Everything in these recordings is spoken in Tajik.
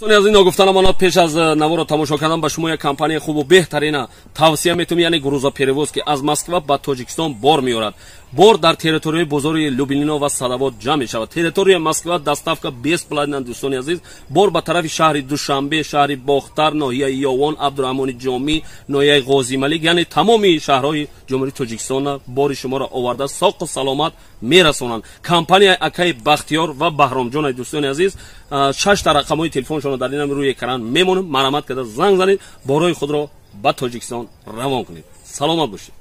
Дӯстони азиз, ногуфта намонад, пеш аз наворо тамошо кардан ба шумо як компанияи хубу беҳтарина тавсия метавонем, яъне грузоперевоз, ки аз Москва ба Тоҷикистон бор меорад. Бор дар территорияи бозори Люблино ва Садовод ҷамъ мешавад. Территорияи Москва доставка бесплатна. Дӯстони азиз, бор ба тарафи шаҳри Душанбе, шаҳри Бохтар, ноҳияи Ёвон, Абдураҳмони Ҷомӣ, ноҳияи Ғозималик, яъне тамоми шаҳрҳои Ҷумҳурии Тоҷикистон бори шуморо оварда соқу саломат мерасонанд. Компанияи акаи Бахтиёр ва Баҳромҷон. Дӯстони азиз, шашта рақамҳои телефоншонро дар инам рӯи экран мемонем. Марҳамат карда занг занед, борҳои худро ба Тоҷикистон равон кунед. Саломат бошед.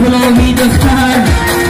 Gulami دختر.